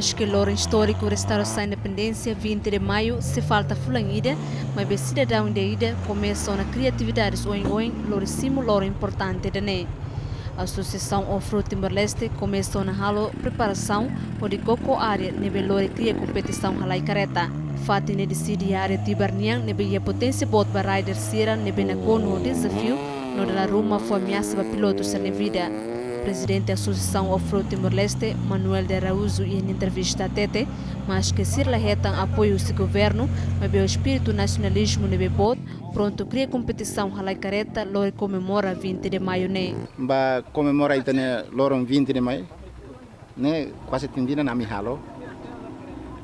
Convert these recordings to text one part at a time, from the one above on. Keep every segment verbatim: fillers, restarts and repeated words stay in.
Maske loron istóriku restaurasaun independénsia vinte de Maio sei falta fulan ida, maibé sidadaun ida-idak komesa ona kria atividades oioin lori simu loron importante ida-ne'e. Asosiasaun Off-Road Timor-Leste komesa ona halo preparasaun hodi koko área ne'ebé lori kria kompetisaun halai kareta. Fatin ne'e deside iha área Tibar nian ne'ebé iha poténsia boot ba rider sira ne'ebé nakonu ho dezafiu no dala ruma fó ameasa ba pilotu sira-nia vida. Prezidente Asosiasaun Off-Road Timor-Leste, Manuel de Araújo, iha entrevista hatete, maske sira la hetan apoiu husi governu, maibé ho espíritu nasionalizmu ne'ebé boot, prontu kria kompetisaun halai kareta lori komemora vinte de Maio ne'e. Ba komemora ita-nia loron vinte de Maio ne'e, kuaze tinan ida ona ami halo.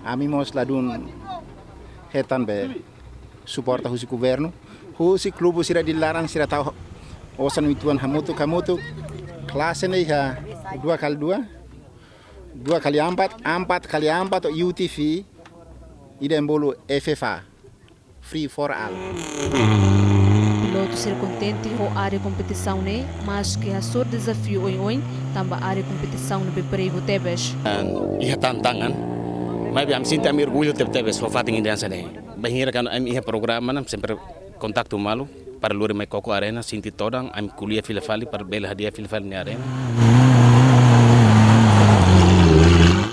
Ami mós ladún hetan be suporta husi governu, husi klube sira di laran sira tau osan uitoan hamutuk, hamutuk. Klase ne'e iha dua kali dua, dua kali empat, empat kali empat, U T V, ida ema bolu F F A, free for all. Pilotu sira kontente ho área kompetisaun ne'e, maske hasoru dezafiu oioin, tanba área kompetisaun ne'ebé perigu tebes. Iha tantangan, maibé ami sente ami orgullu tebetebes ho fatin ida hanesan ne'e. Bainhira kuandu ami iha programa ne'e, sempre kontaktu malu para lori mai koko arena, sente todan, ami ko'alia fila fali para bele hadi'a fila fali nia arena.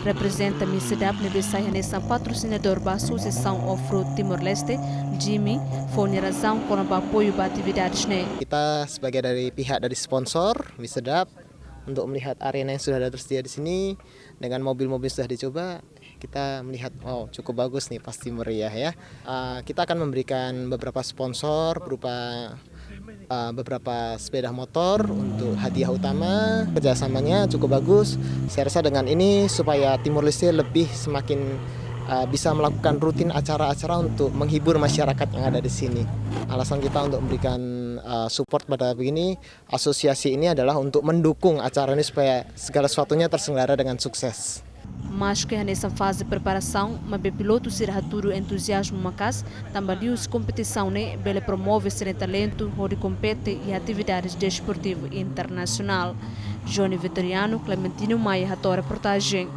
Reprezenta MISEDAP ne'ebé sai hanesan patrosinadór ba Asosiasaun Off-Road Timor-Leste, Jimmy, fó nia razaun kona-ba apoiu ba atividades ne'e. Kita sebagai dari pihak dari sponsor, MISEDAP, untuk melihat arena yang sudah ada tersedia di sini, dengan mobil-mobil sudah dicoba, kita melihat, wow, cukup bagus nih, pasti meriah ya. Ah, kita akan memberikan beberapa sponsor berupa, ah, beberapa sepeda motor untuk hadiah utama. Kerjasamanya cukup bagus. Saya rasa dengan ini supaya Timor Leste lebih semakin, ah, bisa melakukan rutin acara-acara untuk menghibur masyarakat yang ada di sini. Alasan kita untuk memberikan, ah, support pada begini, asosiasi ini adalah untuk mendukung acara ini supaya segala sesuatunya terselenggara dengan sukses. Maske hanesan faze preparasaun, maibé pilotu sira hatudu entuziazmu maka'as, tanba liuhusi kompetisaun ne'e bele promove sira-nia talentu hodi kompete iha atividades desportivu internasionál. Johnny Vitoriano, Clementino Maia, hato'o reportajen.